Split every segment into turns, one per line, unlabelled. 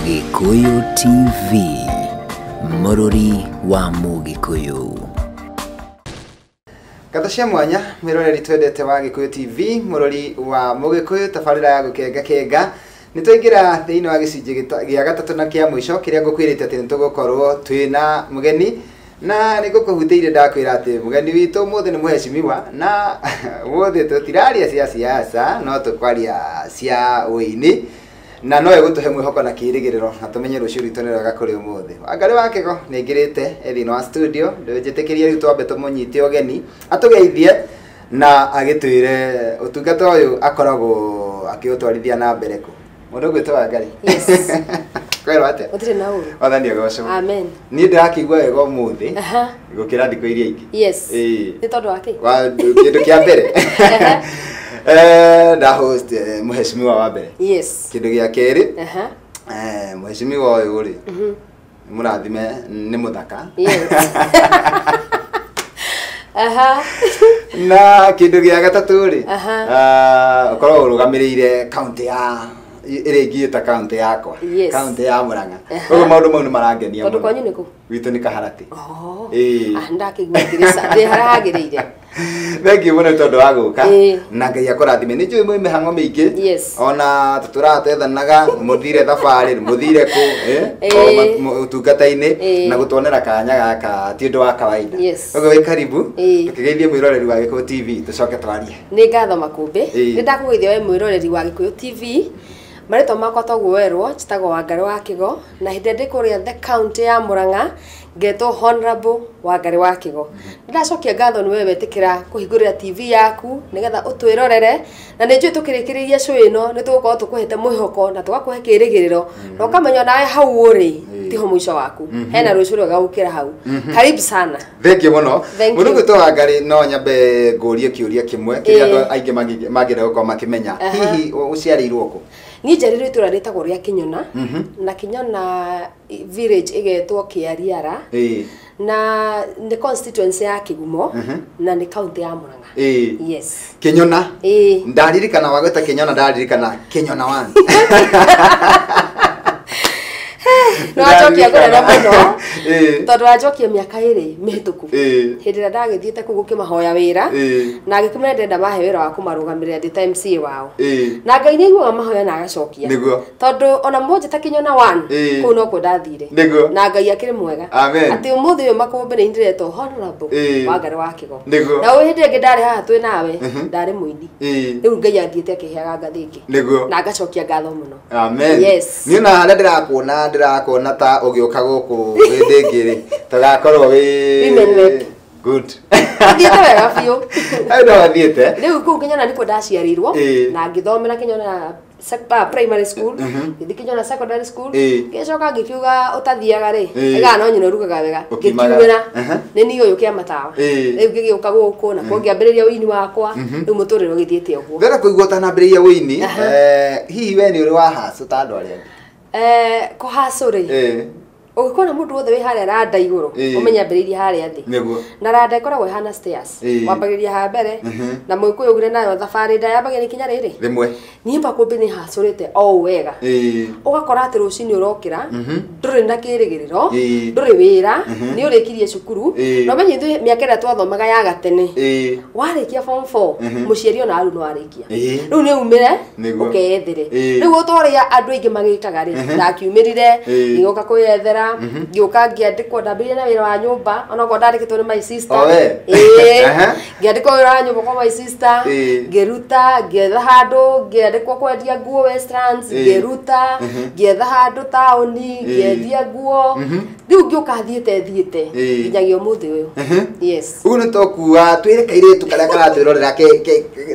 Gikuyu TV, Mũrũri wa Mũgĩkũyũ.
Ngatho cia mwanya mwĩroreri twendete wa Gĩkũyũ TV, mũrori wa Mũgĩkũyũ, tabarĩra ya gũkenga kenga. Nĩ twaingĩra thĩinĩ wa gĩcunjĩ gĩa gatatũ na kĩa mũico kĩrĩa ngũkwĩrĩte atĩ nĩ tũgũkorwo twĩna mũgeni, na nĩ ngũkũhutĩire ndakwĩra atĩ mũgeni witũ ũmũthĩ nĩ mũhecimiwa, na ũmũthĩ tũtiraria cia siasa no tũkwaria cia ũini, na no ĩgũtũhe mwĩhoko na kĩrĩgĩrĩro na tũmenye rũciũ rwitũ nĩ rwega kũrĩ ũmũthĩ. Wangarĩ wa Kĩgo nĩ aingĩrĩte e thĩinĩ wa studio, ndĩnjĩtĩkĩrie rĩu twambe tũmũnyite ũgeni atũgeithie na agĩtwĩre ũtungata ũyũ akoragwo akĩũtwarithia na mbere kũ. Mũndũ ũgwĩtwo Wangarĩ.
Yes.
Kwĩrwo atĩa?
Gũtirĩ na ũru.
Wathani agocwo.
Amen.
Niĩ ndĩrakĩigua wega ũmũthĩ
Aha.
gũkĩra thikũ iria ingĩ.
Yes.
Ĩĩ.
Nĩ tondũ wa kĩ?
Wa kĩndũ kĩa mbere nda host mũheshimiwa wa mbere.
Yes.
Kĩndũ gĩa kerĩ,
Aha.
mũheshimiwa ũyũ rĩ, mũrathime nĩ mũthaka.
Yes. Aha.
Na kĩndũ gĩa gatatũ rĩ,
Aha.
ũkoragwo ũrũgamĩrĩire kaunti ya ĩrĩa ingĩta kaunti yakwa,
Yes.
kaunti ya Murang'a.
Aha.
Koguo maũndũ mau nĩ marangenia
Tondũ
mũno.
kwanyu nĩ kũ?
Gwitũ nĩ Kaharati.
Oh.
Ĩĩ.
Ah, ndakĩigua ndĩ harĩa hagĩrĩire.
Thengiũ mũno nĩ tondũ wa gũka
Ĩĩ.
na Ngai akũrathime. Nĩ njũĩ mwĩ mĩhang'o mĩingĩ.
Yes.
Ona tũtũraga twethanaga, mũthire thabarĩ, mũthire kũ,
Ĩĩ.
o ũtungata-inĩ
Ĩĩ.
na gũtuonera kanya gaka ti ũndũ wa kawaida.
Yes.
Koguo wĩ karibu,
Ĩĩ.
tũkĩgeithie mwĩroreri wa Gĩkũyũ TV tũcoke twarie.
Nĩ ngatho Makũmbĩ.
Ĩĩ.
Nĩ ndakũgeithia we mwĩroreri wa Gĩkũyũ TV. Marĩtwa makwa toguo werwo, njĩtagwo Wangarĩ wa Kĩgo, na hĩndĩ ĩrĩa ndĩ kũrĩa the county ya Murang'a ngetwo Honorable Wangarĩ wa Kĩgo. Nĩ ndacokia ngatho nĩ we wetĩkĩra kũhingũrĩra TV yaku nĩgetha ũtwĩrorere, na nĩ njũĩ tũkĩrĩkĩrĩria show ĩno nĩ tũgũkorwo tũkũhete mwĩhoko na tũgakũhe kĩrĩgĩrĩro, na ũkamenya nawe hau ũrĩ tiho mũico waku, hena rũciũ rwega gũkĩra hau. Karibu sana.
Thengiũ mũno.
Thank
Mũndũ
you.
ũgwĩtwo Wangarĩ, no nyambe ngũrie kĩũria kĩmwe kĩrĩa
Ĩĩ.
andũ aingĩ mangĩenda gũkorwo makĩmenya.
Aha.
Hihi ũciarĩirwo kũ?
Niĩ njiarĩirwo itũra rĩtagwo rĩa Kĩnyona, na Kĩnyona village ĩgetwo Kĩariara,
Ĩĩ.
na nĩ constituency ya Kĩgumo, na nĩ county ya Murang'a.
Ĩĩ.
Yes.
Kĩnyona.
Ĩĩ.
Ndaririkana wagweta Kĩnyona, ndaririkana Kĩnyona one.
Nĩ wanjokia kũrera mũno.
Ĩĩ.
Tondũ wanjokia mĩaka ĩrĩ mĩhĩtũku.
Ĩĩ.
Hĩndĩ ĩrĩa ndagĩthiĩte kũu gũkĩmahoya wĩra,
Ĩĩ.
na ngĩkĩmera ndĩrenda mahe wĩra wa kũmarũgamĩrĩra ndĩ ta MCA wao.
Ĩĩ.
Na Ngai nĩ aiguaga mahoya na agacokia.
Nĩguo.
Tondũ ona mũnjĩta Kĩnyona one,
Ĩĩ.
kũu nokuo ndathire.
Nĩguo.
Na Ngai akĩrĩ mwega.
Amen.
Atĩ ũmũthĩ ũyũ Makũmbĩ nĩ ndĩretwo Honorable
Ĩĩ.
Wangarĩ wa Kĩgo.
Nĩguo.
Na ũyũ hĩndĩ ĩngĩ ndarĩ haha twĩ nawe, ndarĩ mũini.
Ĩĩ.
Rĩu Ngai athiĩte akĩheaga ngathĩ ĩngĩ.
Nĩguo.
Na ngacokia ngatho mũno.
Amen.
Yes.
Niĩ ona harĩa ndĩrakuona ta ũgĩũka gũkũ hĩndĩ ĩngĩ rĩ, tũgakorwo wĩ
Women rep.
Good.
Thiĩte wega biũ.
Hau no wathiĩte.
Rĩu kũu Kĩnyona nĩkuo ndaciarĩirwo,
Ĩĩ.
na ngĩthomera Kĩnyona primary school, ngĩthiĩ Kĩnyona secondary school,
Ĩĩ.
ngĩcoka ngĩkiuga ũtathiaga rĩ,
Ĩĩ.
ĩgaa no nyina ũrugaga wega,
Ũkiumaga.
ngĩkiumĩra
Aha.
nĩ niĩ ũyũ kĩa matawa.
Ĩĩ.
Rĩu ngĩgĩũka gũkũ na kuo ngĩambĩrĩria ũini wakwa, rĩu mũtũrĩre ũgĩthiĩte ũguo.
Ndĩrenda kũigua ũtanambĩrĩria ũini,
Aha.
hihi we nĩ ũrĩ wahacũ ta andũ arĩa angĩ?
Kũhacũ rĩ,
Ĩĩ.
ũngĩkona mũndũ wothe wĩ harĩa randa igũrũ,
Ĩĩ.
ũmenye ambĩrĩirie harĩa thĩ.
Nĩguo.
Na randa ĩkoragwo ĩhana stairs.
Ĩĩ.
Wambagĩrĩria ha mbere, na mũgĩkũyũ augire nayo thabarĩ ndaya yambagĩrĩria ikinya rĩrĩ.
Rĩmwe.
Niĩ Makũmbĩ nĩ hacũrĩte o ũũ wega.
Ĩĩ.
Ũgakora atĩ rũcinĩ ũrokĩra, ndũrĩ na kĩrĩgĩrĩro,
Ĩĩ.
ndũrĩ wĩra, nĩ ũrĩkirie cukuru,
Ĩĩ.
na ũmenye ithuĩ mĩaka ĩrĩa twathomaga ya gatene,
Ĩĩ.
warĩkia form 4, mũciari ona rĩu nĩ warĩkia.
Ĩĩ.
Rĩu nĩ umĩre,
Nĩguo.
ũkeyethere.
Ĩĩ.
Rĩu o ta ũrĩa andũ aingĩ magĩkaga rĩ, ndakiumĩrire,
Ĩĩ.
ngĩũka kwĩyethera, ngĩũka ngĩandĩkwo, ndambĩrĩria na wĩra wa nyũmba, onokorwo ndandĩkĩtwo nĩ my sister.
O we?
Ĩĩ.
Aha.
Ngĩandĩkwo wĩra wa nyũmba kwa my sister,
Ĩĩ.
ngĩruta, ngĩetha handũ, ngĩandĩkwo kwendia nguo Westlands,
Ĩĩ.
ngĩruta, ngĩetha handũ taũni, ngĩendia nguo. Rĩu ngĩũka thiĩte thiĩte
Ĩĩ.
nginyagia ũmũthĩ ũyũ. Yes.
Ũguo nĩ tũkuga twĩre kairĩtu karĩa karatwĩrorera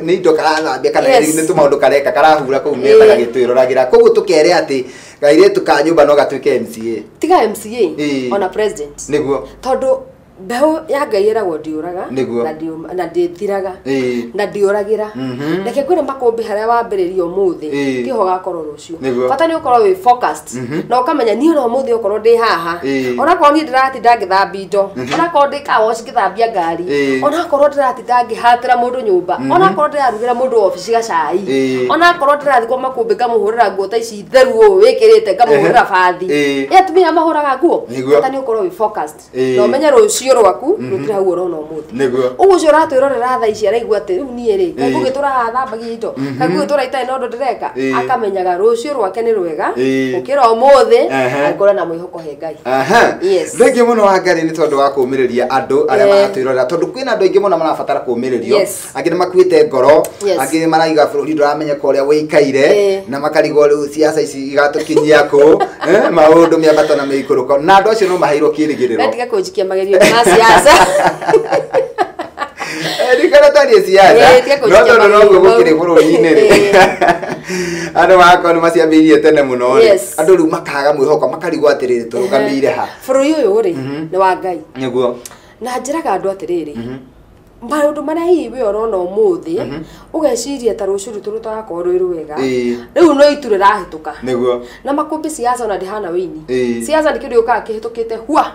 nĩ indo karathambia kana
Yes.
nĩ tũmaũndũ kareka karahura kũu metha
Ĩĩ.
gagĩtwĩroragĩra. Koguo tũkere atĩ kairĩtu ka nyũmba no gatuĩke MCA.
Tiga MCA
Ĩĩ.
ona president.
Nĩguo.
Tondũ Mbeũ ya Ngai ĩragwo ndiũraga na ndĩthiraga na ndiũragĩra. Reke ngwĩre makũmbĩ harĩa wambĩrĩria ũmũthĩ tiho gakorwo rũciũ. Bata nĩ ũkorwo wĩ focused na ũkamenya niĩ ona ũmũthĩ okorwo ndĩ haha, onakorwo niĩ ndĩratinda ngĩthambia indo, onakorwo ndĩ car wash ngĩthambia ngari, onakorwo ndĩratinda ngĩhatĩra mũndũ nyũmba, onakorwo ndĩrarugĩra mũndũ obici gacai, onakorwo ndĩrathiĩ kwa makũmbĩ ngamũhũrĩra nguo ta ici theru ũũ wĩkĩrĩte ngamũhũrĩra bathi. Atumia mahũraga nguo. Bata nĩ ũkorwo wĩ focused na ũmenye rũciũ rwaku rũtirĩ hau ũrona ũmũthĩ. Ũguo ũcio ũratwĩrorera thaa ici araigua atĩ rĩu niĩ rĩ kaĩ ngũgĩtũra haha thambagia indo, kaĩ ngũgĩtũra itarĩ na ũndũ ndĩreka, akamenyaga rũciũ rwake nĩ rwega gũkĩra ũmũthĩ, angĩkorwo na mwĩhoko he Ngai.
Thengiũ mũno Wangari nĩ tondũ wa kũũmĩrĩria andũ arĩa maratwĩrorera, tondũ kwĩna andũ aingĩ mũno marabatara kũũmĩrĩrio. Angĩ nĩ makuĩte ngoro, angĩ nĩ maraiga bũrũri ndũramenyeka ũrĩa wĩikaire, na makarigwo rĩu ciaca ici igatũkinyia kũ, maũndũ mĩambato na mĩikũrũko, na andũ acio no maheirwo kĩĩrĩgĩrĩro.
Tiga kũnjikia magerio ma siasa.
Ndikana tarie siasa no tondũ noguo gũkĩrĩ bũrũri-inĩ rĩ, andũ magakorwo nĩ maciambĩrĩirie tene mũno rĩ, andũ rĩu makaga mwĩhoko, makarigwo atĩrĩrĩ tũrũgamĩire ha.
Bũrũri ũyũ rĩ nĩ wa Ngai.
Nĩguo.
Na njĩraga andũ atĩrĩrĩ, maũndũ marĩa hihi we ũrona ũmũthĩ ũgeciria ta rũciũ rwitũ rũtagakorwo rwĩ rwega, rĩu no itu rĩrahĩtũka.
Nĩguo.
Na makũmbĩ siasa ona ndĩhana wĩini. Siasa nĩ kĩndũ gĩũkaga kĩhĩtũkĩte hua.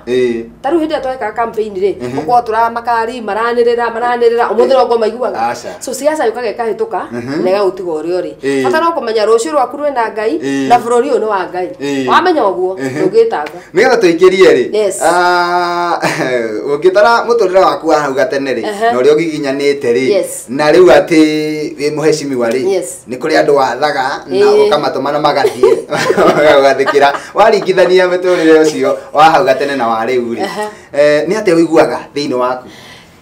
Ta rĩu hĩndĩ ĩrĩa twekaga campaign rĩ, ũkorwo tũramakari maranĩrĩra maranĩrĩra ũmũthĩ no maiguaga. So siasa yũkaga ĩkahĩtũka na ĩgagũtiga ũrĩa ũrĩ. Bata no kũmenya rũciũ rwaku rwĩna Ngai na bũrũri ũyũ nĩ wa Ngai. Wamenya ũguo ndũngĩtanga.
Nĩgetha tũikĩrie rĩ, ũngĩtara mũtũrĩre waku wa hau gatene rĩ, na ũrĩa ũgiginyanĩte rĩ, na rĩu atĩ wĩ mũheshimiwa rĩ, nĩ kũrĩ andũ wathaga na ũkamatũma na magathiĩ ũgathĩkĩra, waringithania mũtũrĩre ũcio wa hau gatene na wa rĩu rĩ, nĩ atĩa ũiguaga thĩinĩ waku?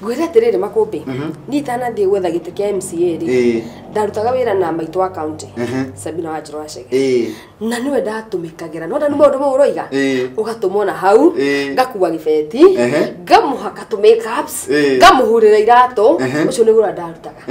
Ngwĩre atĩrĩrĩ makũmbĩ, niĩ itanathiĩ gwetha gĩtĩ kĩa MCA rĩ, ndarutaga wĩra na maitũ wa county Sabina Wanjirũ wa Chege, na nĩwe ndatũmĩkagĩra. Nona nĩ maũndũ mau ũroiga, ũgatũmwo na hau, ngakua gĩbeti, ngamũhaka tũ makeups, ngamũhurĩra iratũ, ũcio nĩguo ũrĩa ndarutaga.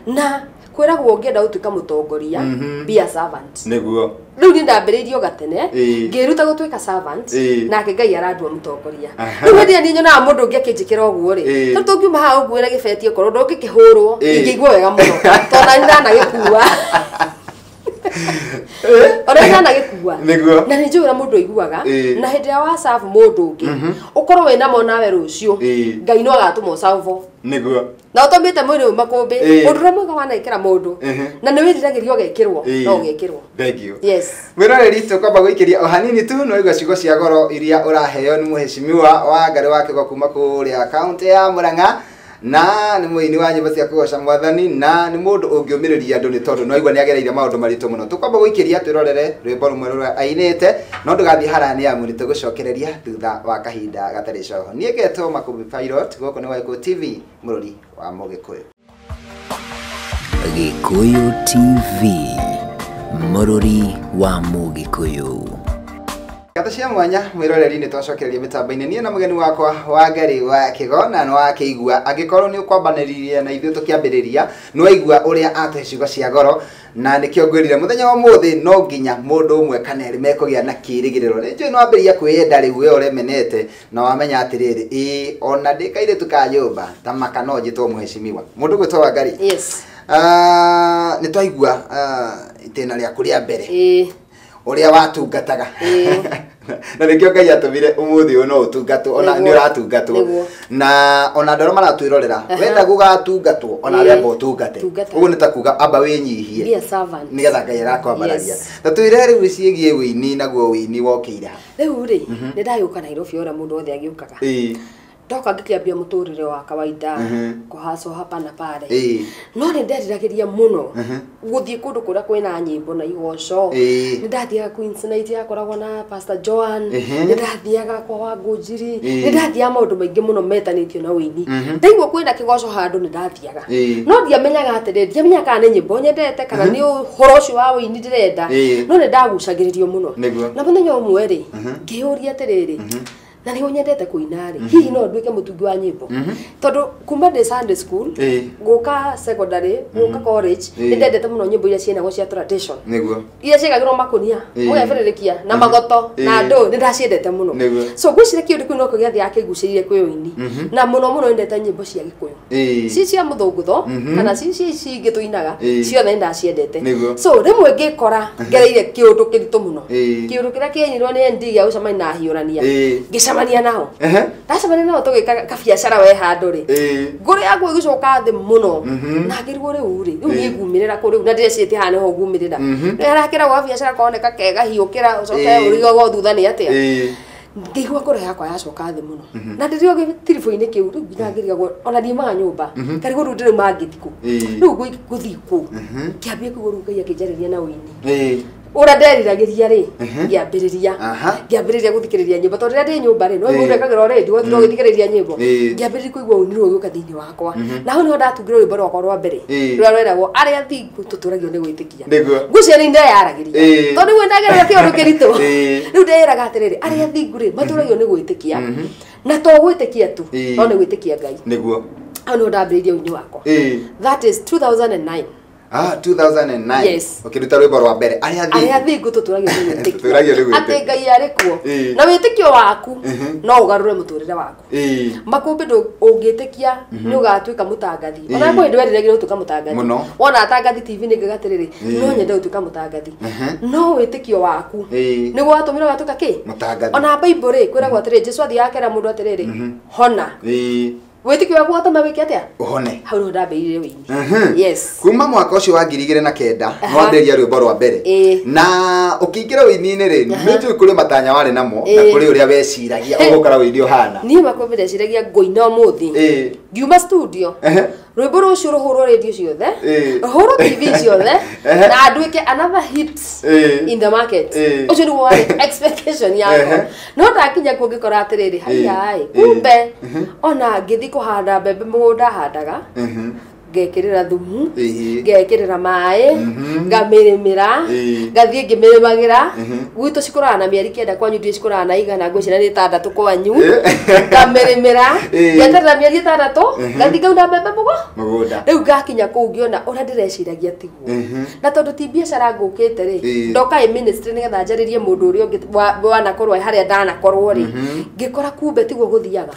Na kwĩragwo ũngĩenda gũtuĩka mũtongoria, be a servant.
Nĩguo.
Rĩu niĩ ndambĩrĩirie o gatene, ngĩĩruta gũtuĩka servant, nake Ngai arandua mũtongoria. Rĩu hĩndĩ ĩrĩa niĩ nyonaga mũndũ ũngĩ akĩnjĩkĩra ũguo rĩ, tondũ tũngiuma haha ũnguĩre gĩbeti okorwo ndũngĩkĩhũrwo, ingĩigua wega mũno, tondũ nani ndanagĩkua. Ona ndanagĩkua. Na nĩ njũĩ ũrĩa mũndũ aiguaga, na hĩndĩ ĩrĩa wa serve mũndũ ũngĩ, ũkorwo wĩna mo nawe rũciũ, Ngai no agatũma ũserve.
Nĩguo.
Na ũtũmĩte mwĩrĩ ũyũ makũmbĩ, ũndũ ũrĩa mwega wanekĩra mũndũ, na nĩ wĩriragĩria ũgekĩrwo, no ũgekĩrwo.
Thank you.
Yes.
Mwĩroreri, tũkwamba gũikĩria o hanini tu no igua ciugo cia goro iria ũraheo nĩ mũheshimiwa Wangari wa Kĩgo kuma kũrĩa kaunti ya Murang'a, na nĩ mũini wa nyĩmbo cia kũgoca mwathani, na nĩ mũndũ ũngĩũmĩrĩria andũ nĩ tondũ no igua nĩ agereire maũndũ maritũ mũno. Tũkwamba gũikĩria twĩrorere rwĩmbo rũmwe rũrĩa ainĩte, no ndũgathiĩ haraya nĩ amu nĩ tũgũcokereria thutha wa kahinda gatarĩ coho. Niĩ ngetwo Makũmbĩ Pilot, gũkũ nĩ Gĩkũyũ TV, mũrori wa Mũgĩkũyũ.
Gĩkũyũ TV, mũrori wa Mũgĩkũyũ.
Ngatho cia mwanya mwĩroreri nĩ twacokereria mĩtambo-inĩ niĩ na mũgeni wakwa Wangari wa Kĩgo, na nĩ wakĩigua angĩkorwo nĩ ũkwambanĩrĩria na ithuĩ tũkĩambĩrĩria, nĩ waigua ũrĩa atũhe ciugo cia goro, na nĩkĩo ngwĩrire mũthenya wa ũmũthĩ no nginya mũndũ ũmwe kana erĩ mekũgĩa na kĩĩrĩgĩrĩro. Nĩ njũĩ nĩ wambĩrĩria kwĩyenda rĩu we ũremenete, na wamenya atĩrĩrĩ, ĩĩ ona ndĩ kairĩtu ka nyũmba ta maka no njĩtwo mũheshimiwa. Mũndũ ũgwĩtwo Wangari, nĩ twaigua itĩna rĩaku rĩa mbere ũrĩa watungataga, na nĩkĩo Ngai atũmire ũmũthĩ ũyũ no ũtungatwo, ona nĩ ũratungatwo, na ona andũ arĩa maratwĩrorera wenda gũgatungatwo ona arĩa amba ũtungate. Ũguo nĩ ta kuga amba wĩnyihie nĩgetha Ngai agakwambararia. Ta twĩre rĩu ciĩgiĩ wĩini, naguo wĩini wokĩire ha?
Rĩu rĩ, nĩ ndagĩũka Nairobi ũrĩa mũndũ wothe agĩũkaga. Ndoka ngĩkĩambia mũtũrĩre wa kawaida, kũhacwo hapa na pale. No nĩ nderiragĩria mũno gũthiĩ kũndũ kũrĩa kwĩna nyĩmbo na igoco. Nĩ ndathiaga Queens Night yakoragwo na Pastor Joan, nĩ ndathiaga kwa Wangũnjiri, nĩ ndathiaga maũndũ maingĩ mũno metanĩtio na wĩini. Ndaigua kwĩna kĩgoco handũ nĩ ndathiaga. No ndiamenyaga atĩrĩ, ndiamenyaga kana nĩ nyĩmbo nyendete kana nĩ ũhoro ũcio wa wĩini ndĩrenda, no nĩ ndagucagĩrĩrio mũno. Na mũthenya ũmwe rĩ, ngĩyũria atĩrĩrĩ, Na nĩguo nyendete kũina rĩ, hihi no nduĩke mũtungi wa nyĩmbo? Tondũ kuma ndĩ Sunday school, gũka secondary, gũka college, nĩ ndendete mũno nyĩmbo iria ciinagwo cia tradition.
Nĩguo.
Iria ciĩkagĩrwo makũnia, mũgebererekia na magoto na ndũ, nĩ ndaciendete mũno. So ngwĩciria kĩũndũ kĩu nokĩo gĩathiaga kĩngucĩrĩirie kwĩ ũini. Na mũno mũno nyendete nyĩmbo cia Gĩkũyũ. Ci cia mũthũngũtho kana ci ci ingĩ tũinaga, ciothe nĩ ndaciendete. So rĩmwe ngĩkora ngereire kĩũndũ kĩritũ mũno. Kĩũndũ kĩrĩa kĩainirwo nĩ ND gĩa gũcemania na hiũrania. Ngĩcemania nao. Ndacemania nao tũgĩka kabiacara we handũ rĩ. Ngoro yakwa ĩgĩcoka thĩ mũno. Na ngĩrigwo rĩu rĩ, rĩu niĩ ngumĩrĩra kũ rĩu, na ndĩrecirĩtie haha nĩho ngumĩrĩra. Nĩharakĩragwo gabiacara koneka kega, hiũkĩra ũcoke ũrigagwo thutha nĩ atĩa. Ngĩigua ngoro yakwa yacoka thĩ mũno. Na ndĩrĩ o gĩtiribũ-inĩ kĩu, rĩu nginya ngĩrigagwo ona ndiumaga nyũmba. Ngarigwo rĩu ndĩrauma ngĩthiĩ kũ. Rĩu ngũthiĩ kũ. Ngĩambia kũigua rĩu Ngai akĩnjarĩria na ũini. Ũrĩa nderiragĩria rĩ, ngĩambĩrĩria. Ngĩambĩrĩria gũthikĩrĩria nyĩmbo, tondũ rĩrĩa ndĩ nyũmba rĩ, no mũndũ ekagĩra radio, ũgathiĩ ũgĩthikĩrĩria nyĩmbo. Ngĩambĩrĩria kũigua ũini rũu ũgĩũka thĩinĩ wakwa. Na hau nĩho ndatungire rwĩmbo rwakwa rwa mbere, rũrĩa rweragwo arĩa athingu tũtũragio nĩ gwĩtĩkia. Ngwĩciria nĩ ndeyaragĩria, tondũ nĩguo ndagerera kĩũndũ kĩritũ. Rĩu ndeyĩraga atĩrĩrĩ, arĩa athingu rĩ, matũragio nĩ gwĩtĩkia. Na to gwĩtĩkia tu, no nĩ gwĩtĩkia Ngai.
Nĩguo.
Hau nĩho ndambĩrĩirie ũini wakwa. That is 2009.
2009.
Yes.
Ũkĩruta rwĩmbo rwa mbere arĩa
athingu tũtũragio nĩ gwĩtĩkia. Atĩ Ngai arĩ kuo. Na wĩtĩkio waku no ũgarũre mũtũrĩre waku. Makũmbĩ ũngĩtĩkia nĩ ũgatuĩka mũtangathi. Ona kwĩ hĩndĩ weriragĩria gũtuĩka mũtangathi. Wona atangathi TV nĩ ngauga atĩrĩrĩ, no nyende gũtuĩka mũtangathi. No wĩtĩkio waku nĩguo watũmire ũgatuĩka kĩ?
Mũtangathi.
Ona Bible rĩ, kwĩragwo atĩrĩrĩ, Jesũ athiaga akera mũndũ atĩrĩrĩ, hona. Wĩtĩkio waku watũma wĩke atĩa?
Ũhone.
Hau nĩho ndambĩrĩirie ũini. Yes.
Kuma mwaka ũcio wa 2009 nĩwambĩrĩria rwĩmbo rwa mbere. Na ũkĩingĩra ũini-inĩ rĩ, nĩnjũĩ kũrĩ matanya warĩ namo na kũrĩ ũrĩa weciragia ũgũkora ũini ũhana.
Niĩ makũmbĩ ndeciragia ngũina ũmũthĩ. Ngiuma studio. Rwĩmbo rũcio rũhũrwo radio ciothe, rũhũrwo TV ciothe, na nduĩke another hit in the market. Ũcio nĩguo warĩ expectation yakwa. No ndakinya kuo ngĩkora atĩrĩrĩ, haiya ĩ, kumbe ona ngĩthiĩ kũhanda mbembe mũgũnda handaga, ngekĩrĩra thumu, ngekĩrĩra maĩ, ngamĩrĩmĩra, ngathiĩ ngĩmĩrĩmagĩra. Gwitũ cikũraga na mĩeri 9, kwanyu ndiũĩ cikũraga na igana, ngwĩciria nĩ 6 kwanyu. Ngamĩrĩmĩra, ngeterera mĩeri 6, ngathiĩ ngauna mbembe
mũgũnda.
Rĩu ngakinya kũu ngĩona ũrĩa ndĩreciragia tiguo. Na tondũ ti biacara ngũkĩte rĩ, ndoka ĩ ministry nĩgetha njarĩrie mũndũ ũrĩa ũngĩ wanakorwo harĩa ndanakorwo rĩ, ngĩkora kumbe tiguo gũthiaga.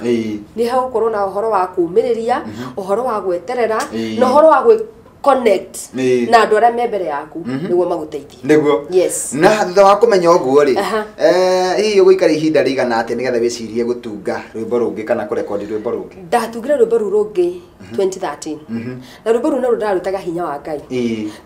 Nĩ hagũkorwo na ũhoro wa kũũmĩrĩria, ũhoro wa gweterera, na ũhoro wa gwĩ connect na andũ arĩa me mbere yaku nĩguo magũteithie.
Nĩguo.
Yes.
Na thutha wa kũmenya ũguo rĩ, hihi ũgũikara ihinda rĩigana atĩa nĩgetha wĩcirie gũtunga rwĩmbo rũngĩ kana kũrekondi rwĩmbo rũngĩ?
Ndatungire rwĩmbo rũu rũngĩ 2013. Na rwĩmbo rũu naruo ndarutaga hinya wa Ngai.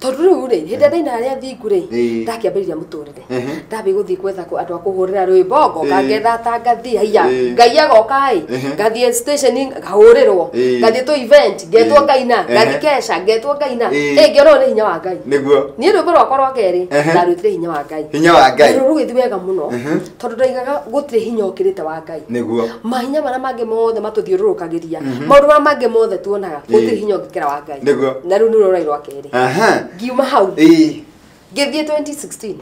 Tondũ rĩu rĩ, hĩndĩ ĩrĩa ndaina arĩa athingu rĩ, ndakĩambĩrĩria mũtũrĩre. Ndambia gũthiĩ gwetha andũ a kũhũrĩra rwĩmbo, ngoka ngetha atangathi, haiya, Ngai agoka ĩ, ngathiĩ station ngahũrĩrwo, ngathiĩ tũ event, ngetwo ngaina, ngathiĩ kesha, ngetwo ngaina. Ngĩona ũyũ nĩ hinya wa Ngai.
Nĩguo.
Niĩ rwĩmbo rwakwa rwa kerĩ ndarwĩtire hinya wa Ngai.
Hinya wa Ngai.
Naruo rũgĩthiĩ wega mũno, tondũ ndaigaga gũtirĩ hinya ũkĩrĩte wa Ngai.
Nĩguo.
Mahinya marĩa mangĩ mothe matũthiũrũrũkagĩria, maũndũ marĩa mangĩ mothe tuonaga, gũtirĩ hinya ũngĩkĩra wa Ngai.
Nĩguo.
Na rĩu nĩ rũrai rwa kerĩ. Ngiuma hau. Ngĩthiĩ 2016.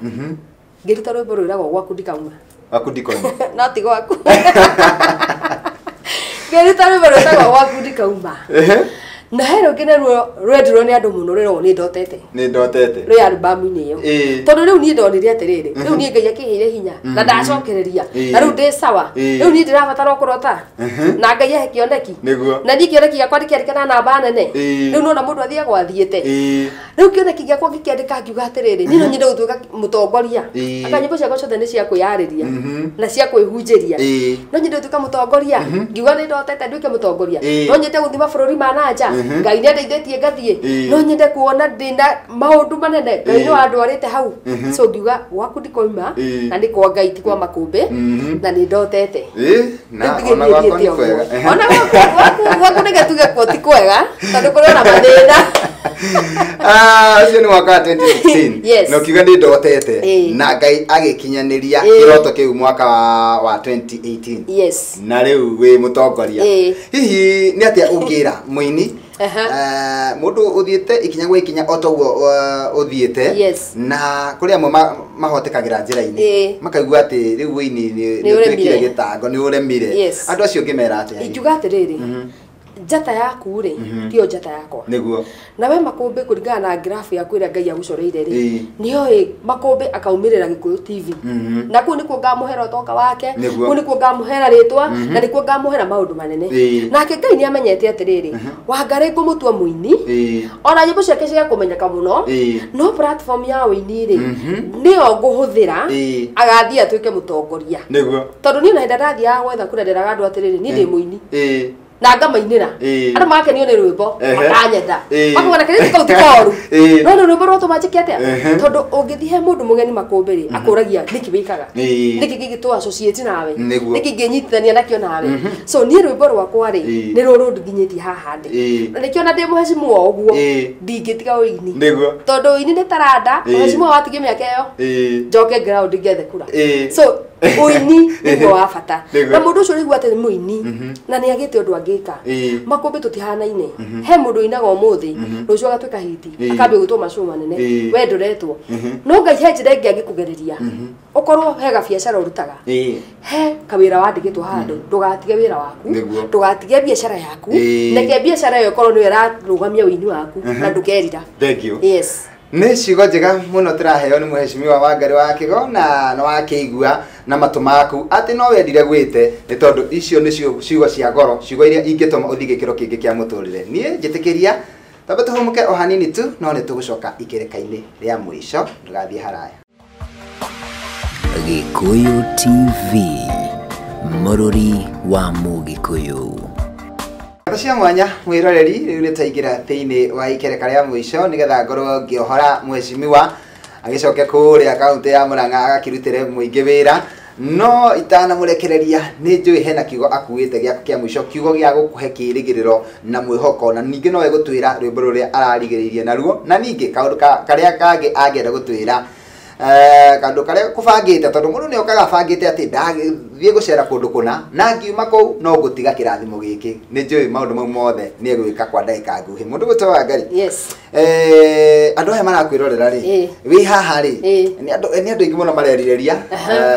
Ngĩruta rwĩmbo rwĩragwo gwaku ndikauma.
Gwaku ndikauma.
No ti gwaku. Ngĩruta rwĩmbo rwĩtagwo gwaku ndikauma. Na he rũngĩ naruo rwendirwo nĩ andũ mũno rwĩragwo nĩ ndotete.
Nĩ ndotete.
Rwĩ albamu-inĩ ĩyo. Tondũ rĩu niĩ ndonire atĩrĩrĩ, rĩu niĩ Ngai akĩheire hinya na ndacokereria, na rĩu ndĩ sawa. Rĩu niĩ ndĩrabatara o kũrota. Na Ngai ahe kĩoneki.
Nĩguo.
Na niĩ kĩoneki gĩakwa ndĩkĩandĩka na namba nene. Rĩu nona mũndũ athiagwo athiĩte. Rĩu kĩoneki gĩakwa ngĩkĩandĩka ngiuga atĩrĩrĩ, niĩ no nyende gũtuĩka mũtongoria. Anga nyĩmbo ciakwa ciothe nĩ cia kwĩyarĩria na cia kwĩhunjĩria. No nyende gũtuĩka mũtongoria, ngiuga nĩ ndotete nduĩke mũtongoria. No nyende gũthiĩ mabũrũri ma na nja. Ngai nĩ andeithĩtie ngathiĩ. No nyende kuona ndĩna maũndũ manene. Ngai nĩ wandwarĩte hau. So ngiuga gwaku ndikoima na nĩ kwa Ngai ti kwa makũmbĩ na nĩ ndotete.
Na ona gwakwa nĩ kwega.
Ona gwaku nĩge tuge kuo ti kwega tondũ kũrĩ ona mathĩna.
Ũcio nĩ mwaka wa 2016.
Yes.
Na ũkiuga nĩ ndotete
Ĩĩ.
na Ngai agĩkinyanĩria
Ĩĩ.
kĩroto kĩu mwaka wa 2018.
Yes.
Na rĩu wĩ mũtongoria.
Ĩĩ.
Hihi nĩ atĩa ũngĩra mũini
Aha.
Mũndũ ũthiĩte ikinya gwa ikinya o toguo ũthiĩte
Yes.
na kũrĩ amwe mahotekagĩra njĩra-inĩ
Ĩĩ.
makaigua atĩ rĩu ũini nĩ
Nĩ
ũtuĩkire
ũremire.
gĩtango nĩ ũremire.
Yes.
Andũ acio ũngĩmera atĩa hihi?
Ingiuga atĩrĩrĩ, njata yaku rĩ tiyo njata yakwa.
Nĩguo.
Na we Makũmbĩ kũringana na grafu yaku ĩrĩa Ngai agũcoreire rĩ,
Ĩĩ.
nĩoĩ Makũmbĩ akaumĩrĩra Gĩkũyũ TV. Na kũu nĩkuo ngamũhera ũtonga wake,
Nĩguo.
kũu nĩkuo ngamũhera rĩtwa, na nĩkuo ngamũhera maũndũ manene.
Ĩĩ.
Nake Ngai nĩ amenyete atĩrĩrĩ, Wangarĩ ngũmũtua mũini,
Ĩĩ.
ona nyĩmbo ciake cigakũmenyeka mũno,
Ĩĩ.
no platform ya ũini rĩ, nĩyo ngũhũthĩra
Ĩĩ.
agathiĩ atuĩke mũtongoria.
Nĩguo.
Tondũ niĩ ona hĩndĩ ĩrĩa ndathiaga gwetha kura nderaga andũ atĩrĩrĩ, niĩ ndĩ mũini
Ĩĩ.
na ngamainĩra.
Ĩĩ.
Andũ magakenio nĩ rwĩmbo
Ehe.
makanyenda,
Ĩĩ.
makauga na kairĩtu kau ti koru,
Ĩĩ.
no nĩ rwĩmbo rwatũma njĩke atĩa.
Ehe.
Tondũ ũngĩthiĩ he mũndũ mũgeni Makũmbĩ rĩ, akũragia nĩkĩ wĩkaga,
Ĩĩ.
nĩkĩ gĩgĩtũ associate nawe,
Nĩguo.
nĩkĩ ngĩnyitithania nakĩo nawe. So niĩ rwĩmbo rwakwa rĩ,
Ĩĩ.
nĩ rũrũ nginyĩtie haha ndĩ.
Ĩĩ.
Na nĩkĩo ona ndĩ mũhecimu o ũguo
Ĩĩ.
ndingĩtiga ũini,
Nĩguo.
tondũ ũini nĩ taranda.
Ĩĩ.
Mũhecimu watigie mĩaka ĩyo,
Ĩĩ.
njoke ground ngethe kura.
Ĩĩ.
So ũini nĩguo wa bata.
Nĩguo.
Na mũndũ ũcio ũraigua atĩ nĩ mũini na nĩ agĩte ũndũ angĩka,
Ĩĩ.
Makũmbĩ tũtihanaine. He mũndũ ũinaga ũmũthĩ, rũciũ agatuĩka hiti,
Ĩĩ.
akambia gwĩtwo macũũ manene.
Ĩĩ.
We ndũretwo, no Ngai he njĩra ĩngĩ angĩkũgereria. Ũkorwo he gabiacara ũrutaga,
Ĩĩ.
he kawĩra wandĩkĩtwo handũ, ndũgatige wĩra waku,
Nĩguo.
ndũgatige biacara yaku.
Ĩĩ.
Reke biacara ĩyo ĩkorwo nĩyo ĩrarũgamia ũini waku na ndũkerira.
Thank you.
Yes.
Nĩ ciugo njega mũno tũraheo nĩ mũhecimiwa Wangarĩ wa Kĩgo, na nĩ wakĩigua na matũ maku atĩ no wendire gwĩte, nĩ tondũ icio nĩcio ciugo cia goro, ciugo iria ingĩtũma ũthiĩ gĩkĩro kĩngĩ kĩa mũtũrĩre. Niĩ njĩtĩkĩria tambe tũhũmũke o hanini tu, no nĩ tũgũcoka ikereka-inĩ rĩa mũico. Ndũgathiĩ haraya.
Gĩkũyũ TV, mũrũri wa Mũgĩkũyũ.
Ngatho cia mwanya mwĩroreri, rĩu nĩ twaingĩra thĩinĩ wa ikereka rĩa mũico nĩgetha ngorwo ngĩohora mũhecimiwa agĩcoke kũrĩa kaũntĩ ya Murang'a agakĩrutĩre mũingĩ wĩra. No itanamũrekereria nĩ njũĩ hena kiugo akuĩte gĩaku kĩa mũico, kiugo gĩa gũkũhe kĩĩrĩgĩrĩro na mwĩhoko, na ningĩ no egũtwĩra rwĩmbo rũrĩa ararigĩrĩirie naruo, na ningĩ kaũndũ karĩa kangĩ angĩenda gũtwĩra, kaũndũ karĩa kũbangĩte, tondũ mũndũ nĩ okaga abangĩte atĩ ndathiĩ gũcera kũndũ kũna na ngiuma kũu no ngũtiga kĩrathimo gĩkĩ. Nĩ njũĩ maũndũ mau mothe nĩ egwĩka kwa ndagĩka nguhĩ. Mũndũ gwĩtwo Wangarĩ,
Yes.
Andũ aya marakwĩrorera rĩ,
Ĩĩ.
wĩ haha rĩ,
Ĩĩ.
nĩ andũ aingĩ mũno marerirĩria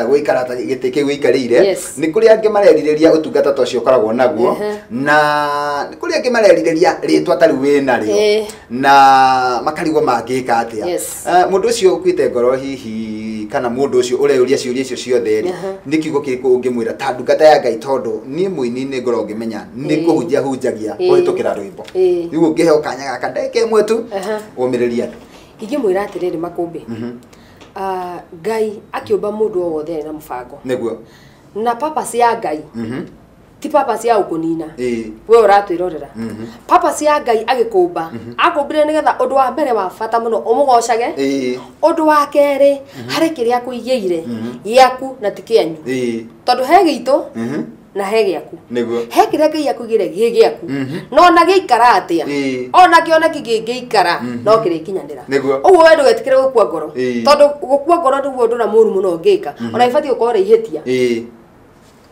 gũikara ta gĩtĩ kĩu ũikarĩire.
Yes.
Nĩ kũrĩ angĩ marerirĩria ũtungata ta ũcio ũkoragwo naguo,
Ehe.
na nĩ kũrĩ angĩ marerirĩria rĩtwa ta rĩu wĩ narĩo,
Ĩĩ.
na makarigwo mangĩka atĩa.
Yes.
Mũndũ ũcio ũkuĩte ngoro hihi, kana mũndũ ũcio ũreyũria ciũria icio ciothe rĩ,
Aha.
nĩ kiugo kĩrĩkũ ũngĩmwĩra ta ndungata ya Ngai? Tondũ niĩ mũini nĩ ngoragwo ngĩmenya nĩ
Ĩĩ.
kũhunjia hunjagia
Ĩĩ.
kũhĩtũkĩra rwĩmbo.
Ĩĩ.
Rĩu ũngĩheo kanya gaka ndagĩka ĩmwe tu,
Aha.
ũmĩrĩrie andũ.
Ingĩmwĩra atĩrĩrĩ Makũmbĩ, Ngai akĩũmba mũndũ o wothe arĩ na mũbango,
Nĩguo.
na purpose ya Ngai ti purpose ya gũkũnina.
Ĩĩ.
We ũratwĩrorera, purpose ya Ngai agĩkũmba akũmbire nĩgetha ũndũ wa mbere wa bata mũno ũmũgocage.
Ĩĩ.
Ũndũ wa kerĩ, harĩ kĩrĩa akũigĩire gĩaku na ti kĩanyu,
Ĩĩ.
tondũ he gitũ na he gĩaku.
Nĩguo.
He kĩrĩa Ngai akũigĩire gĩ gĩaku, no ona gĩikara atĩa,
Ĩĩ.
ona kĩoneki kĩngĩikara, no kĩrĩkinyanĩra.
Nĩguo.
Ũguo we ndũgetĩkĩre gũkua ngoro,
Ĩĩ.
tondũ gũkua ngoro nĩguo ũndũ ũrĩa mũru mũno ũngĩka. Ona ibatiĩ gũkorwo rĩ ihĩtia
Ĩĩ.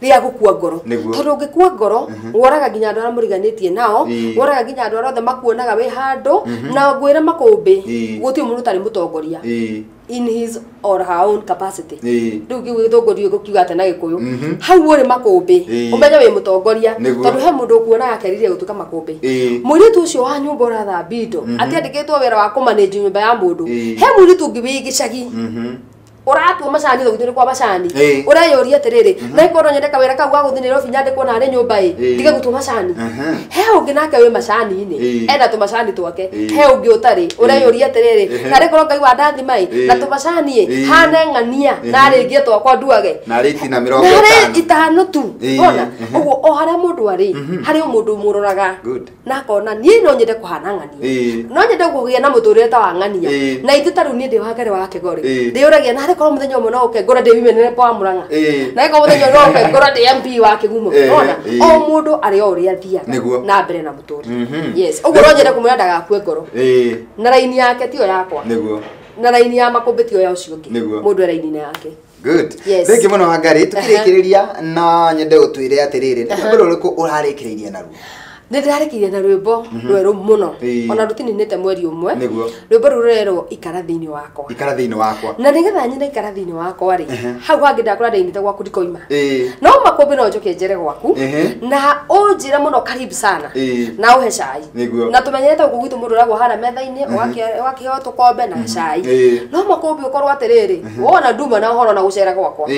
rĩa gũkua ngoro,
Nĩguo.
tondũ ũngĩkua ngoro woraga nginya andũ arĩa mũriganĩtie nao,
Ĩĩ.
woraga nginya andũ arĩa othe makuonaga wĩ handũ. Na ngwĩre Makũmbĩ,
Ĩĩ.
gũtirĩ mũndũ ũtarĩ mũtongoria
Ĩĩ.
in his or her own capacity.
Ĩĩ.
Rĩu kĩu gĩthũngũ ndiũĩ gũkiuga atĩa na Gĩkũyũ. Hau ũrĩ Makũmbĩ,
Ĩĩ.
ũmenye wĩ mũtongoria,
Nĩguo.
tondũ he mũndũ ũkuonaga akeriria gũtuĩka Makũmbĩ.
Ĩĩ.
Mũirĩtu ũcio wa nyũmba ũrathambia indo atiandĩkĩtwo wĩra wa kũmanĩnji nyũmba ya mũndũ,
Ĩĩ.
he mũirĩtu ũngĩ wĩ gĩcagi ũratua macani thogithio nĩ kwa macani,
Ĩĩ.
ũreyũria atĩrĩrĩ, na ikorwo nyende kawĩra kau ga gũthiĩ Nairobi nyandĩkwo narĩ nyũmba ĩ,
Ĩĩ.
ndige gũtua macani.
Aha.
He ũngĩ nake wĩ macani-inĩ,
Ĩĩ.
ena tũmacani twake.
Ĩĩ.
He ũngĩ ũtarĩ, ũreyũria atĩrĩrĩ,
Ehe.
narĩ korwo Ngai wandathima ĩ,
Ĩĩ.
na tũmacani ĩ,
Ĩĩ.
hane ng'ania narĩngie twakwa nduage
Narĩ itina mĩrongo
narĩ
ĩtano.
itano tu.
Ĩĩ.
Ona ũguo o harĩa mũndũ arĩ, harĩ o mũndũ mũroraga
Good.
na akona niĩ no nyende kũhana ng'ania,
Ĩĩ.
no nyende kũgĩa na mũtũrĩre ta wa ng'ania.
Ĩĩ.
Na ithuĩ ta rĩu niĩ ndĩ wa Ngarĩ wa Kĩgo rĩ,
Ĩĩ.
ndĩyũragia narĩ Narĩ korwo mũthenya ũmwe no ũke ngorwo ndĩ women rep wa Murang'a, narĩ korwo mũthenya no ũke ngorwo ndĩ MP wa Kĩgumo. Ona o mũndũ arĩ o ũrĩa athiaga na mbere na mũtũrĩre. Yes, ũguo no nyende kũmwĩra ndagakue ngoro, na raini yake tiyo yakwa, na raini ya Makũmbĩ tiyo ya ũcio ũngĩ, mũndũ e raini-inĩ yake.
Good. Thank you mũno Wangari. Tukĩrĩkĩrĩria na nyende ũtwĩre atĩrĩrĩ, nĩ rwĩmbo rũrĩkũ ũrarĩkĩrĩirie naruo?
Nĩ ndĩrarĩkĩrĩria na rwĩmbo rwerũ mũno, ona rũtininĩte mweri ũmwe. Rwĩmbo rũu rũrerwo Ikara Thĩinĩ Wakwa.
Ikara Thĩinĩ Wakwa.
Na nĩgetha nyine Ikara Thĩinĩ Wakwa rĩ, hau hangĩ ndakora ndainĩte gwaku ndikoima, no Makũmbĩ no njoke njere gwaku na ũnjĩre mũno karibu sana na ũhe cai, na tũmenyerete gũkũ gwitũ mũndũ ũragwo harĩa metha-inĩ ũgakĩheo tũkombe na cai, no Makũmbĩ ũkorwo atĩrĩrĩ, wona nduma na ũhoro na gũcera gwakwa,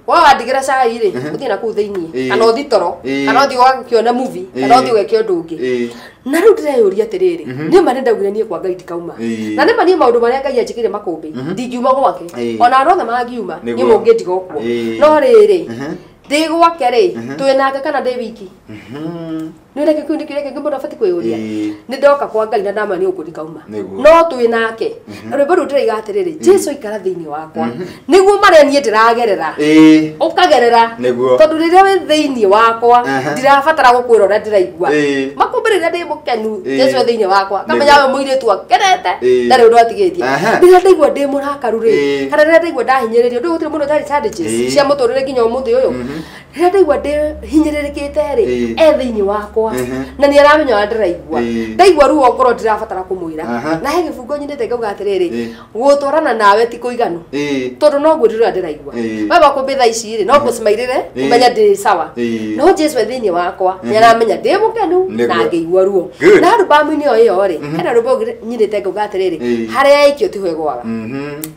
wa wandigĩra cai rĩ, ũthiĩ na kũu thĩinĩ, kana ũthiĩ toro, kana ũthiĩ ũgakĩone movie, kana ũthiĩ ũgeke ũndũ ũngĩ. Na rĩu ndĩreyũria atĩrĩrĩ, niĩ ma nĩndaugire niĩ kwa Ngai ndikauma, na nĩma niĩ maũndũ marĩa Ngai anjĩkĩire Makũmbĩ ndingiuma gwake, ona andũ othe mangiuma niĩ mũngĩndiga okuo, no rĩrĩ ndĩ gwake rĩ, twĩ nake kana ndĩ wiki? Nĩ ũrĩa kĩu nĩkĩo kĩngĩ mũndũ abatiĩ kwĩyũria. Nĩ ndoka kwa Ngai na ndama nĩ ũkũ ndikauma, no twĩ nake. Rwĩmbo rũu ndĩraiga atĩrĩrĩ, Jesu ikara thĩinĩ wakwa, nĩguo marĩa niĩ ndĩragerera ũkagerera, tondũ rĩrĩa wĩ thĩinĩ wakwa ndirabatara gũkwĩra ũrĩa ndĩraigua. Makũmbĩ rĩrĩa ndĩ mũkenu, Jesu e thĩinĩ wakwa, kamenya we mũirĩtu akenete ndarĩ ũndũ atigĩtie. Rĩrĩa ndaigua ndĩ mũrakaru rĩ, kana rĩrĩa ndaigua ndahinyĩrĩrio, ndũĩ gũtirĩ mũndũ ũtarĩ challenges cia mũtũrĩre nginya ũmũthĩ ũyũ, rĩrĩa ndaigua ndĩ hinyĩrĩrĩkĩte rĩ, e thĩinĩ wakwa na nĩ aramenya ũrĩa ndĩraigua. Ndaigua ruo ngoro ndirabatara kũmwĩra, na he gĩbungo nyinĩte ngauga atĩrĩrĩ, gũtwarana nawe ti kũiganu, tondũ no ngwĩrire ũrĩa ndĩraigua. We Makũmbĩ thaa ici rĩ, no ngũcimairĩre ũmenye ndĩ sawa, no Jesu e thĩinĩ wakwa nĩ aramenya ndĩ mũkenu na ngĩigua ruo. Na albamu-inĩ ĩyo ĩyo rĩ, hena rwĩmbo nyinĩte ngauga atĩrĩrĩ, harĩa yaikio tiho ĩgũaga.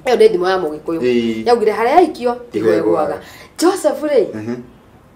Ĩyo nĩ thimo ya Mũgĩkũyũ, yaugire harĩa yaikio tiho ĩgũaga. Joseph rĩ,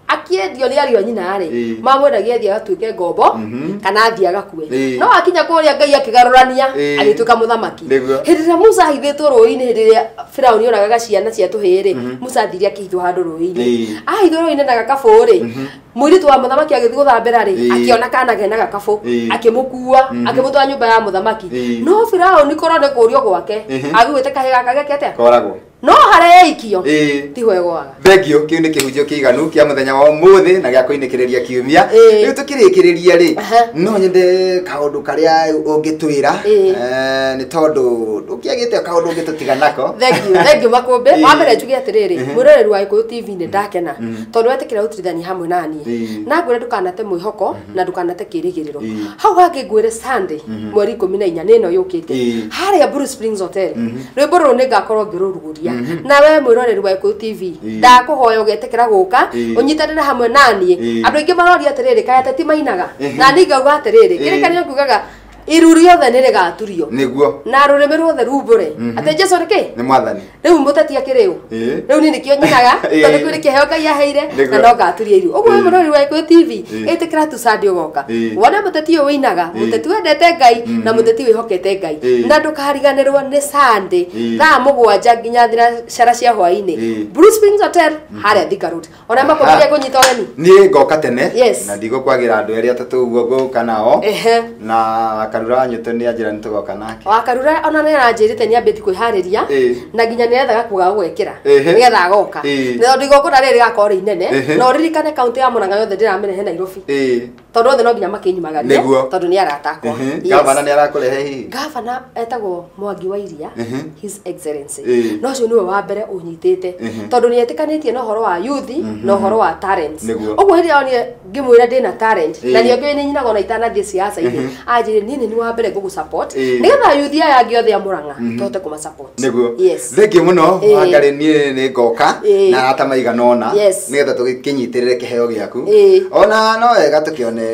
akĩendio nĩ ariũ a nyina rĩ, mamwendagia athiĩ agatuĩke ngombo kana athiĩ agakue, no akinya kũrĩa Ngai akĩgarũrania agĩtuĩka mũthamaki. Hĩndĩ ĩrĩa Musa ahithĩtwo rũĩ-inĩ, hĩndĩ ĩrĩa Firaũni oragaga ciana cia tũhĩĩ rĩ, Musa athire akĩhithwo handũ rũĩ-inĩ. Ahithwo rũĩ-inĩ na gakabũ rĩ, mũirĩtu wa mũthamaki agĩthiĩ gũthambĩra rĩ, akĩona kana kena gakabũ, akĩmũkua akĩmũtwara nyũmba ya mũthamaki. No Firaũni korwo nĩ kũũrio gwake, agĩgwĩte kahĩĩ gaka geke atĩa?
Koragwo.
No harĩa yaikio tiho ĩgũaga.
Thank you. Kĩu nĩ kĩhunjio kĩiganu kĩa mũthenya wa ũmũthĩ na gĩa kũinĩkĩrĩria kiumia. Rĩu tũkĩrĩkĩrĩria rĩ, no nyende kaũndũ karĩa ũngĩtwĩra, nĩ tondũ ndũkĩagĩte kaũndũ ũngĩtũtiga nako.
Thank you Makũmbĩ. Wa mbere njuge atĩrĩrĩ, mwĩroreri wa Gĩkũyũ TV nĩ ndakena tondũ wetĩkĩra gũtirithania hamwe na niĩ, na ngwĩre ndũkanate mwĩhoko na ndũkanate kĩrĩgĩrĩro. Hau hangĩ ngwĩre Sunday mweri 14 nĩ ĩno yũkĩte harĩa Blue Springs Hotel, rwĩmbo rũrũ nĩ ngakorwo ngĩrũrugũria. Na we mwĩroreri wa Gĩkũyũ TV, ndakũhoya ũgetĩkĩra gũka ũnyitanĩre hamwe na niĩ. Andũ aingĩ maroria atĩrĩrĩ, kaĩ ateti mainaga? Na niĩ ngauga atĩrĩrĩ, kĩrĩkanĩro kiugaga iru rĩothe nĩ rĩgaturio
nĩguo,
na rũrĩmĩ ruothe rumbũre atĩ Jesu nĩ kĩ?
Nĩ mwathani.
Rĩu mũteti akĩrĩ ũ? Rĩu niĩ nĩkĩo nyinaga, tondũ kwĩ kĩheo Ngai aheire na no ngaturia iru. Ũguo mwĩroreri wa Gĩkũyũ TV, ĩtĩkĩra tu Sunday ũgoka wone mũteti ũyũ ũinaga, mũteti wendete Ngai na mũteti wĩhokete Ngai, na ndũkariganĩrwo nĩ Sunday thaa 7 nginya thinacara cia hwaĩ-inĩ, Blue Springs Hotel harĩa Thika Road. Ona Makũmbĩ ngũnyita ũgeni.
Niĩ ngoka tene na ndigũkwagĩra andũ erĩ atatũ ũguo ngũka nao, na Karura Nyũtũ nĩ anjĩra nĩ tũgoka nake.
Wa Karura ona nĩ aranjĩrĩte nĩ ambĩtie kwĩharĩria na nginya nĩ arethaga kuga gũgekĩra nĩgetha agoka, na tondũ igongona rĩrĩ rĩgakorwo rĩ inene, na ũririkane kaũntĩ ya Murang'a yothe ndĩramĩrehe Nairobi, tondũ othe no nginya makĩnyumagarie tondũ nĩ arata akwa.
Gavana nĩ arakũrehe hihi?
Gavana etagwo Mwangi wa Iria, His Excellency, no ũcio nĩwe wa mbere ũnyitĩte, tondũ nĩ etĩkanĩtie na ũhoro wa youth na ũhoro wa talents. Ũguo hĩndĩ ĩrĩa onire ngĩmwĩra ndĩna talent, na nĩ ngĩũĩ nĩ nyinaga ona itanathiĩ siasa-inĩ, anjĩrire niĩ nĩ wa mbere ngũgũ support nĩgetha youth aya angĩ othe a Murang'a tũhote kũma support.
Nĩguo. Thank you mũno Wangari, niĩ nĩ ngoka na arata maigana ũna nĩgetha tũgĩkĩnyitĩrĩre kĩheo gĩaku. Ona no wega tũkĩone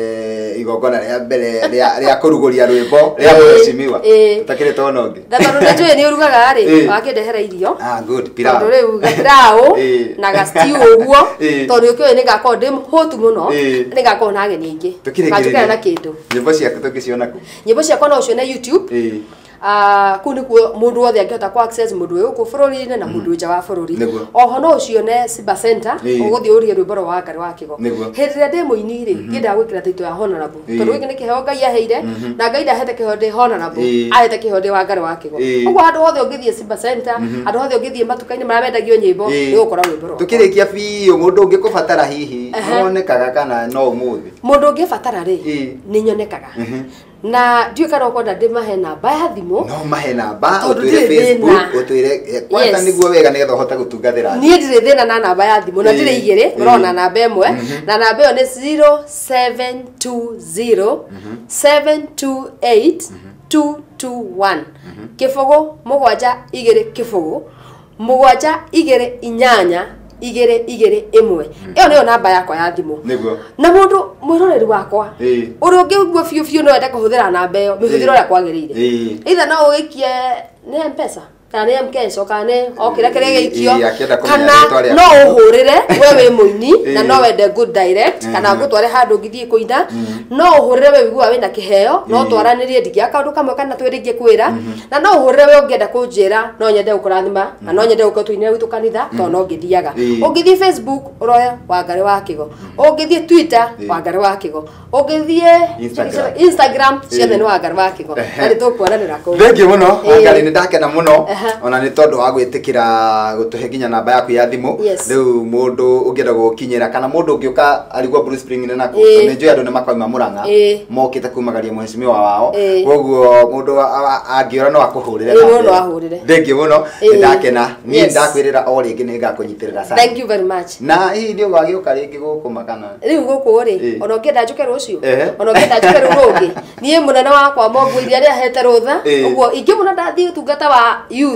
igongona rĩa mbere rĩa kũrugũria rwĩmbo rĩa mheshimiwa tũtakĩrĩ tona ũngĩ.
Na tondũ nĩ njũĩ nĩ ũrugaga rĩ, wakĩndehera irio.
Good, pilau.
Tondũ rĩu gapilau na ga stew ũguo, tondũ ũkĩũĩ nĩ ngakorwo ndĩ mũhũtu mũno, nĩ ngakorwo na ageni aingĩ.
Tũkĩrĩkĩrĩria
Nganjũkĩra na kĩndũ.
Nyĩmbo ciaku tũngĩciona kũ?
Nyĩmbo ciakwa no ũcione YouTube. Kũu nĩkuo mũndũ wothe angĩhota kũ access, mũndũ wĩ gũkũ bũrũri-inĩ na mũndũ wĩ nja wa bũrũri. Oho no ũcione Simba Center, ũgũthiĩ ũrie rwĩmbo rwa Wangarĩ wa Kĩgo. Hĩndĩ ĩrĩa ndĩ mũini rĩ, ngĩendaga gwĩkĩra title ya honorable, tondũ gĩkĩ nĩ kĩheo Ngai aheire, na Ngai ndahete kĩheo ndĩ honorable, ahete kĩheo ndĩ Wangarĩ wa Kĩgo. Ũguo handũ hothe ũngĩthiĩ Simba Center, handũ hothe ũngĩthiĩ matuka-inĩ marĩa mendagio nyĩmbo, nĩ ũgũkora rwĩmbo rwakwa.
Tukĩrĩkia biũ, mũndũ ũngĩkũbatara hihi nĩwonekaga kana no ũmũthĩ?
Mũndũ ũngĩbatara rĩ, nĩ nyonekaga, na ndiũĩ kana ũkwenda ndĩmahe namba ya thimũ.
No mahe namba,
Tondũ
ũtwĩre
ndirĩ
Facebook,
thĩna.
ũtwĩre kwanza nĩguo wega nĩgetha ũhote gũtungatĩra andũ.
Niĩ ndirĩ thĩna na namba ya thimũ, na ndirĩ igĩrĩ, ũrona namba ĩmwe, na namba ĩyo nĩ 0720 728 221, 0 7 2 0 7 2 8 2 2 1. Ĩyo nĩyo namba yakwa ya thimũ. Na mũndũ mwĩroreri wakwa ũrĩa ũngĩigua biũ biũ no ende kũhũthĩra namba ĩyo, mĩhũthĩre ũrĩa kwagĩrĩire, either no ũgĩikie nĩ M-Pesa kana nĩ M-Kesho kana nĩ o kĩrĩa kĩrĩa gĩikio,
Akĩenda kũmenya
kana
rĩtwa rĩaku.
no ũhũrĩre we wĩ mũini na no wende good direct, kana ngũtware handũ ũngĩthiĩ kũina, no ũhũrĩre we wĩiguaga wĩna kĩheo, no twaranĩrie ndingĩaka kaũndũ kamwe kana twĩrĩ ingĩkwĩra, na no ũhũrĩre we ũngĩenda kũnjĩra no nyende gũkũrathima na no nyende gũkorwo tũinĩre gwitũ kanitha, tondũ no ngĩthiaga. Ũngĩthiĩ Facebook ũroe Wangarĩ wa Kĩgo, ũngĩthiĩ Twitter Wangarĩ wa Kĩgo, ũngĩthiĩ
Instagram.
Instagram, ciothe nĩ Wangarĩ wa Kĩgo, na nĩ tũkuonanĩra kũu.
Thank you mũno, Wangarĩ, nĩ ndakena mũno ona nĩ tondũ wa gwĩtĩkĩra gũtũhe nginya namba yaku ya thimũ. Rĩu mũndũ ũngĩenda gũgũkinyĩra kana mũndũ ũngĩũka arigwo Blue Spring nĩ nakũ, nĩ njũĩ andũ nĩ makauma Mũrang'a mokĩte kumagaria mheshimiwa wao, koguo mũndũ angĩũra no akũhũrĩre namba
Mũndũ no
ĩyo.
ahũrĩre.
Thank you mũno, nĩ ndakena niĩ, ndakwĩrĩra o rĩngĩ nĩ ngakũnyitĩrĩra sana.
Thank you very much.
Na hihi nĩ ũgagĩũka rĩngĩ gũkũ makana?
Rĩu gũkũ rĩ, ona ũngĩenda njũke rũciũ, ona ũngĩenda njũke rũu rũngĩ, niĩ mũnene wakwa Mongu iria rĩa ahete rũtha, ũguo ingĩmũna ndathiĩ ũtungata wa youth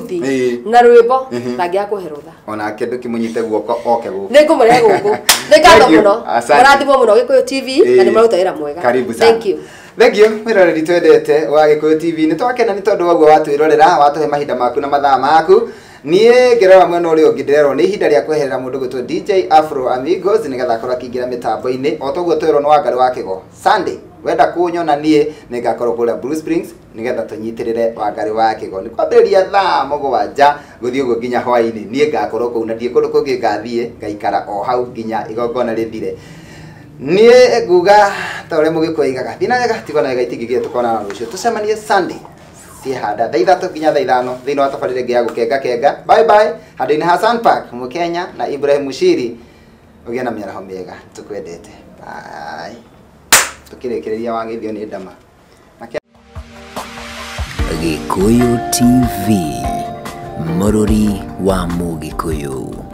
na rwĩmbo, ndangĩaga kũhe rũtha.
Onake ndũkĩmũnyite guoko oke gũkũ.
Nĩ ngũmũrehe gũkũ. Nĩ ngatho
Thank you.
mũno.
Asante.
Mũrathimwo mũno Gĩkũyũ TV, na nĩ maruta wĩra mwega.
Karibu sana.
Thank you.
Thank you, mwĩroreri twendete wa Gĩkũyũ TV, nĩ twakena nĩ tondũ waguo watwĩrorera, watũhe mahinda maku na mathaa maku. Niĩ ngĩrora mwena ũrĩa ũngĩ ndĩrerwo nĩ ihinda rĩa kweherera mũndũ gwĩtwo DJ Afro Amigos nĩgetha akorwo akĩingĩra mĩtambo-inĩ. O toguo twĩrwo nĩ Wangarĩ wa Kĩgo, Sunday wenda kũnyona niĩ nĩ ngakorwo kũrĩa Blue Springs nĩgetha tũnyitĩrĩre Wangarĩ wa Kĩgo. Nĩ kwambĩrĩria thaa 7 gũthiĩ ũguo nginya hwaĩ-inĩ, niĩ ngakorwo kũu na ndiĩ kũndũ kũngĩ ngathiĩ, ngaikara o hau nginya igongona rĩthire. Niĩ nguga ta ũrĩa mũgĩkũyũ aigaga, thiĩ na wega, tigwo na wega, itingĩgire tũkonana rũciũ. Tũcemanie Sunday ciĩhanda thaa 3 nginya thaa 5 thĩinĩ wa tabarĩra ĩngĩ ya gũkenga kenga. Bye bye, handũ-inĩ ha Sun Park Mũkenya na Ibrahim Mushiri, ũgĩe na mĩaraho mĩega, tũkwendete. Bye. Tũkĩrĩkĩrĩria wagĩthio nĩ ndama.
Gĩkũyũ TV, mũrũri wa Mũgĩkũyũ.